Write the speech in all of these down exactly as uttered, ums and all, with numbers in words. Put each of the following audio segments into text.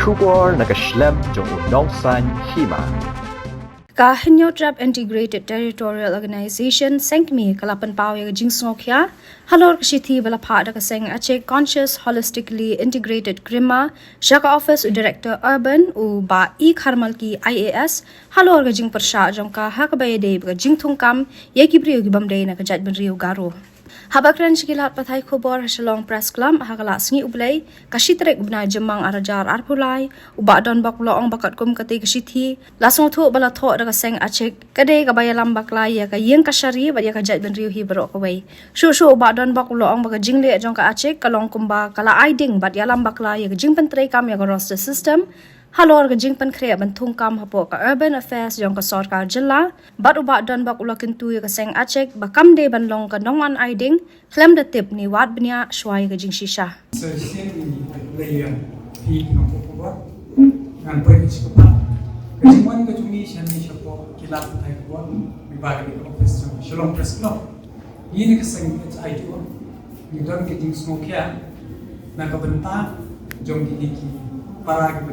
Khubor na ka shlem jong u nongsan hima. Ka Hynñiewtrep Integrated Territorial Organization, Seng Kmie, ka la pynpaw ïa ka jingsngewkhia halor ka shithi ba la phah da ka seng Achik Conscious Holistically Integrated Krima sha ka office u Director Urban, u Bah E Kharmalki I A S, halor ka jingpyrshah jong ka ha kaba ïadei bad ka jingthungkam ïa ki briew ki bym dei na ka jaitbynriew Garo. Haba kren sha ki lad pathai khubor ha Shillong Press Club ha ka lad Sngi U Blei, ka shi tarik u bnai Jymmang ar hajar arphew lai, u Bah Donbok u la ong ba katkum katei ka shithi la sngewthuh ba la thoh da ka seng Achik, ka dei kaba ïalam bakla ïa ka ïing ka shari bad ïa ka jaitbynriew hi baroh kawei. Shuh shuh u Bah Donbok u la ong ba ka jingleh jong ka Achik ka long kumba ka la ai ding bad ïalam bakla ïa ka jingpyntreikam ïa ka roster system halor ka jingpynkhreh ban thungkam hapoh ka Urban Affairs jong ka sorkar jylla, bad u Bah Donbok u la kyntu ïa ka seng Achik ba kam dei ban long ka nongwan ai ding khlem da tip ne wad bniah shuwa ïa ka jingshisha. Sa shisien ngi khublei ïa phi ki nongpynpaw khubor. Ngan poi sha ka part. Ka jingwan ka jong ngi shane shapoh ki lad pathai khubor, ngi ba ka dei ka office jong Shillong Press Club. Ngi na ka seng H I T O ngi don ka jingsngewkhia na ka bynta jong kine ki para kiba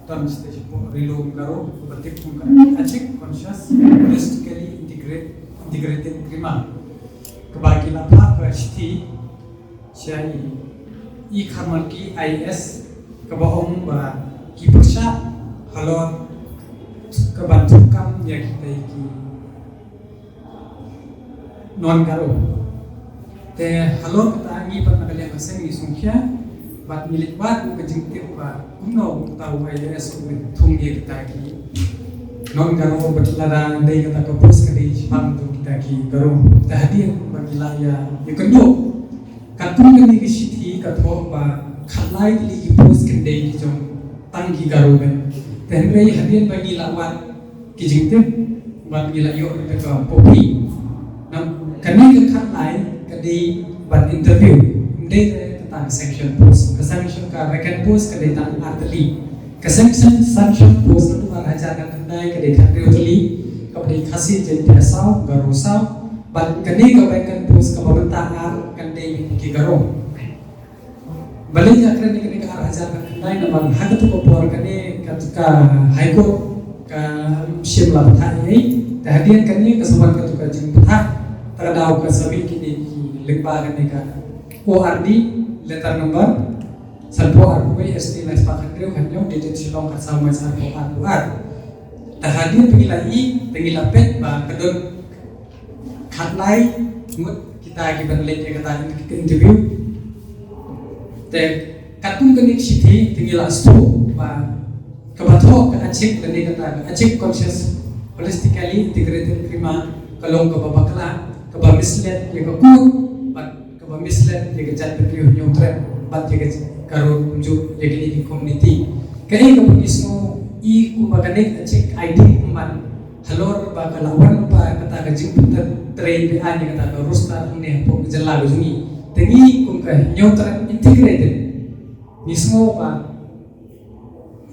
don shatei shapoh Ri-lum Garo kaba tip kum ka Achik Conscious Holistically Integrate- Integrated Krima, kaba ki la phah ka shithi sha i E Kharmalki I A S, kaba ong ba ki pyrshah halor kaban thungkam ïa kitei ki non Garo. Te halor kata ngi pat na ka liang ka seng ngi sngewkhia bad ngi leit wad ka jingtip ba kumno uta u I A S u thung ïa kita ki non Garo, bad lada dei kata ka post ka dei shaphang jong kita ki Garo. Te hadien ba ngi la ïa ïakynduh, katkum kane ka shithi ka thoh ba khatlai tylli ki post kan dei ki jong tang ki Garo ban. Te hynrei hadien ba ngi la wad ki jingtip bad ngi la ïoh kata ka copy. Nang kane ka khatlai ka dei ban interview. Ym dei kata ka sanction post. Ka sanction, ka vacant post ka dei tang ar tylli. Ka sanction, sanction post naduh ar hajar khatkhyndai ka dei khathynriew tylli, kaba dei Khasi Jaiñtia saw, Garo saw. Bad kane ka vacant post kaba mynta ar kan dei ki Garo. Balei nga kren ïa kane ka ar hajar khatkhyndai namar ha katu ka por kane ka, ka High Court kam shym la bthah ei ei. Te hadien kane ka sa wan katu ka jingbthah, ta ka daw ka sa mih kine ki lyngba kane ka O R D, letter number sanphew arphew wei S T lai spah khathynriew khathynñiew, dated Shillong khatsaw March arphew arphew ar. Te hadien ba ngi la i, te ngi la peit ba ka don khatlai ngut kita kiban leit ïa kata ka interview. Te katkum kane ka shithi te ngi la sngewthuh ba kaba thoh ka Achik lane kata ka Achik Conscious Holistically Integrated Krima ka long kaba bakla, kaba mislead ïa ka court bad kaba mislead ïa ka jaitbynriew Hynñiewtrep bad ïa ka Garo kumjuh ïa kine ki community. Kaei kaba ngi sngew i kumba kane ka Achik ai ding kumban halor ba ka la wan ba kata ka jingpyntrei beaiñ ïa kata ka roster hangne hapoh ka jylla ka jong ngi. Te ngi kum ka Hynñiewtrep Integrated ngi sngew ba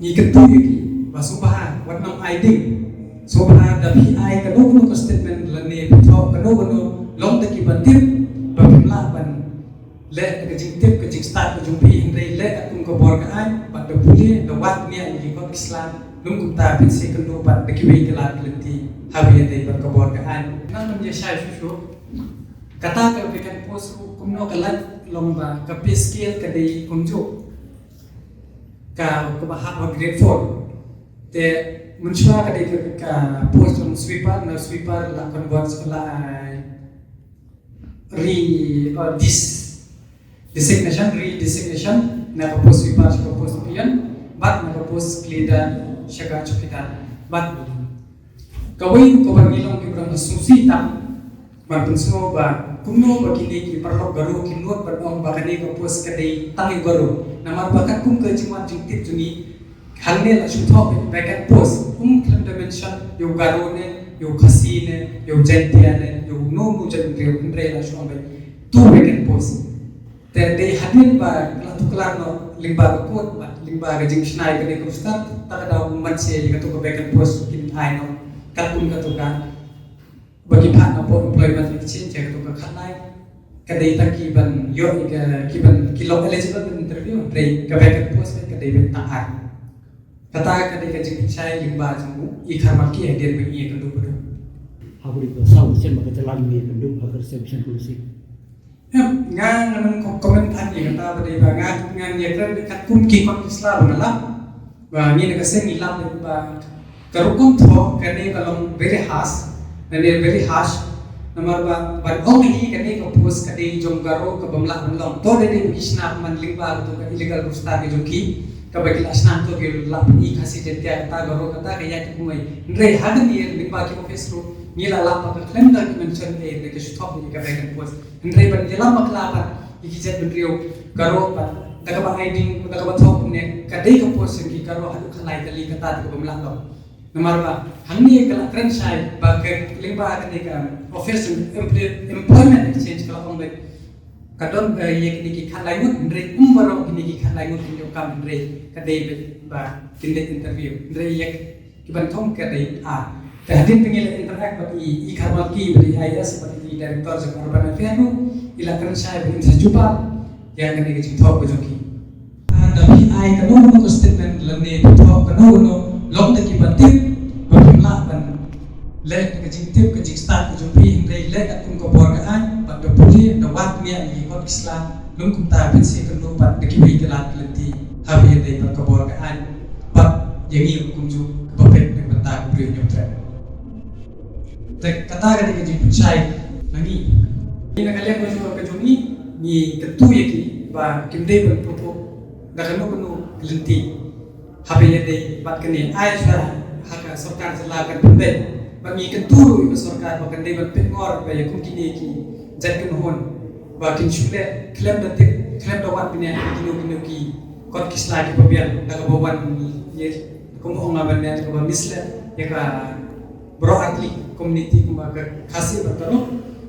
ngi kyntu ïa ki ba sngewbha wat nang ai ding. Sngewbha da phi ai kano kano ka statement lane phi thoh kano kano, long da kiba tip ba phim lah ban leh da ka jingtip ka jingstad ka jong phi, hynrei leh katkum ka bor ka aiñ bad da pule da wad bniah ïa ki kot ki sla. Nang kumta phin sa ïakynduh bad da kiwei ki lad ki lynti haba ïadei bad ka bor ka aiñ. Nang ban ïa shai shuh shuh, kata ka vacant post ruh kumno ka lait, long ba ka pay scale ka dei kumjuh, ka, kaba hap ha grade four. Te mynshuwa ka dei ka, ka post jong sweeper, na sweeper la convert la re, uh, dis- designation, redesignation na ka post sweeper sha ka post peon bad na ka post cleaner sha ka chowkidar. Bad kawei kaba ngi long kiba dang sngewsih tam ban pynsngew ba kumno ba kine ki paralok Garo ki nud ban ong ba kane ka post ka dei tang ïa u Garo, namar ba katkum ka jingwan jingtip jong ngi, hangne la shu thoh vacant post, um khlem da mention ïa u Garo ne, ïa u Khasi ne, ïa u Jaiñtia ne, ïa uno uno u jaitbynriew, hynrei la shu ong ba two vacant post. Te dei hadien ba la tuklar noh lyngba ka court bad lyngba ka jingshna ïa kane ka roster, ta ka daw ban shem ïa kato ka vacant post kin ai noh katkum kato ka ba ki phah noh hapoh Employment Exchange ïa kato ka khatlai. Ka dei tang kiban ïoh ïa ka, kiban ki long eligible ban interview, hynrei ka vacant post ka dei ban tang ar. Kata ka dei ka jingpynshai lyngba jong u i Kharmalki hadien ba ngi ïakynduh bad u. Ha ka dei ka saw percent ba ka jylla ngi ïakynduh ha ka reservation policy. Em, nga nga nang ko-, comment than ïa kata ba dei ba nga nga ïakren katkum ki kot ki sla ba nga lap. Ba ngi na ka seng ngi lap ba ka rukom thoh kane ka long very harsh, kane very harsh. Namar ba ban ong hi kane ka post ka dei jong Garo ka bym lah ban long. To dei dei ba ki shna man lyngba ka to ka illegal roster ka jong ki. Kaba ki la shna to ki la pyni Khasi Jaintia kata Garo kata ka ïaid kumwei. Hynrei ha kane lyngba ki office ruh ngi la lap ba ka khlem da ki mention eh da ka shu thoh ïa ka vacant post. Hynrei ban ïalam bakla bad ïa ki jait bynriew Garo bad da kaba ai ding da kaba thoh kumne ka dei ka post jong ki Garo haduh khatlai tylli kata da kaba mlak long. Namar ba hangne ka la kren shai ba ka lyngba kane ka office employ- employment exchange ka la ong ba ka don ka ïa kine ki khatlai ngut hynrei um baroh kine ki khatlai ngut ki ïoh kam hynrei ka dei ba kin dei interview hynrei ïa ki ban thong ka dei ar. Te hadien ba ngi la interact bad i, i Kharmalki bad i I A S bad i Director jong Urban Affairs ruh i la kren shai ba in sa jubab ïa kane ka jingthoh ka jong ki. Da phi ai kano kano ka statement lane phi thoh kano kano long da kiba tip ba phim lah ban leh da ka jingtip ka jingstad ka jong phi hynrei leh katkum ka bor ka aiñ bad da pule da wad nia ïa ki kot ki sla lum kumta phin sa ïakynduh bad da kiwei ki lad ki lynti haba ïadei bad ka bor ka aiñ bad ïa ngi ruh kumjuh kaba peit na ka bynta ka briew ñiewtrep. Te kata ka dei ka jingpynshai na ngi. Ngi na ka liang ka jong ka jong ngi ngi kyntu ïa ki ba kim dei ban pynpop da kano kano ka lynti. Haba ïadei bad kane ai shuwa ha ka sorkar jylla kan pynbeit bad ngi kyntu ruh ïa ka sorkar ba kan dei ban pynngor ba ïa kum kine ki jait kynhun ba kin shu leh khlem da tip khlem da wad bniah ïa kino kino ki kot ki sla kiba biang da kaba wan ïa kum ong nga ban ïa kaba misled ïa ka baroh artylli community kumba ka Khasi bad Garo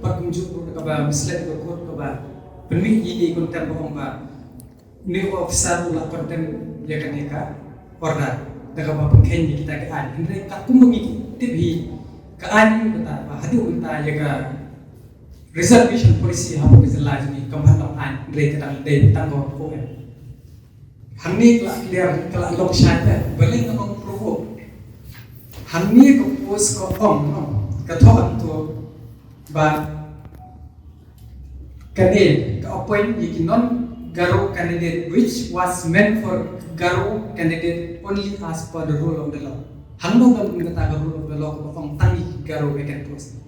bad kumjuh ruh da kaba misled ïa ka kot kaba pynmih ïa ki contempt ba ong ba une u officer u la contempt ïa kane ka order da kaba pynkheiñ ïa kita ki aiñ. Hynrei katkum ba ngi tip hi ka aiñ u kata ba haduh mynta ïa ka reservation policy hapoh ka jylla jong ngi kam pat long aiñ hynrei ka dang dei tang ko ko em. Hangne ka la clear ka la long shai te ba leng ka ong provoke. Hangne ka post ka ong no ka thoh hangto ba kane ka appoint ïa ki non Garo candidate which was meant for Garo candidate only as per the rule of the law. Hangno ka kata ka rule of the law ka ong tang ïa ki Garo vacant post.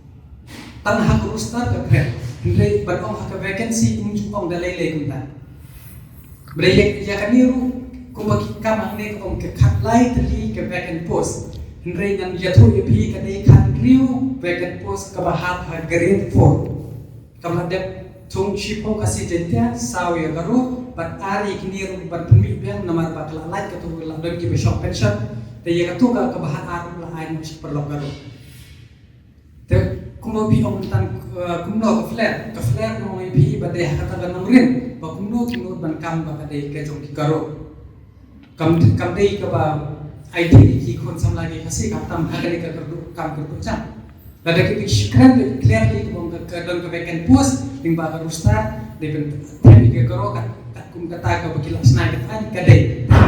Tang ha ka roster ka kren hynrei ban ong ha ka vacancy um ju ong da lei lei kumta. Hynrei ïa ïa kane ruh kumba ki kam hangne ka ong ka khatlai tylli ka vacant post. Hynrei ngan ïathuh ïa phi ka dei khathynriew vacant post kaba hap ha grade four. Kam la dep thung shiphew Khasi Jaintia saw ïa Garo bad ar ïa kine ruh ban pynmih biang namar ba ka la lait kato ka la don kiba shong pension. Te ïa kato ka kaba hap ar ruh la ai noh sha paralok Garo. Te kumba phi ong tang kumno ka flare ka flare nong ïa phi ba dei ha kata ka nongrim ba kumno ki nud ban kam ba ka dei ka jong ki Garo. Kam kam dei kaba ai dei ki khun samla ki Khasi kam tam ha ka dei ka kyrduh kam kyrduh jam. Lada ki phi kren beit clearly kaba ong ka don ka vacant post lyngba ka roster dei ban them ïa ka Garo kat kat kum kata kaba ki la snai kat ka dei.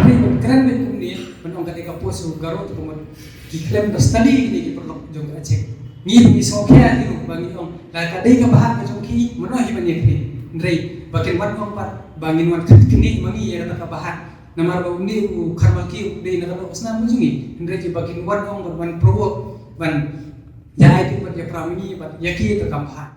Dei ban kren beit kumne ban ong ka dei ka post u Garo te kumno ki khlem da study kine ki paralok jong ka Achik. Ngi ngi sngewkhia hi ruh ba ngi ong la ka dei ka bahat ka jong ki mano hi ban ïa kine. Hynrei ba kin wan ong pat ba ngin wan khat kine ma ngi ïa kata ka bahat. Namar ba une u Kharmalki u dei na ka dok snam jong ngi. Hynrei ki ba kin wan ong ban wan provoke ban ïa ai tip bad ïa pra ma ngi bad ïa ki ta ka bahat.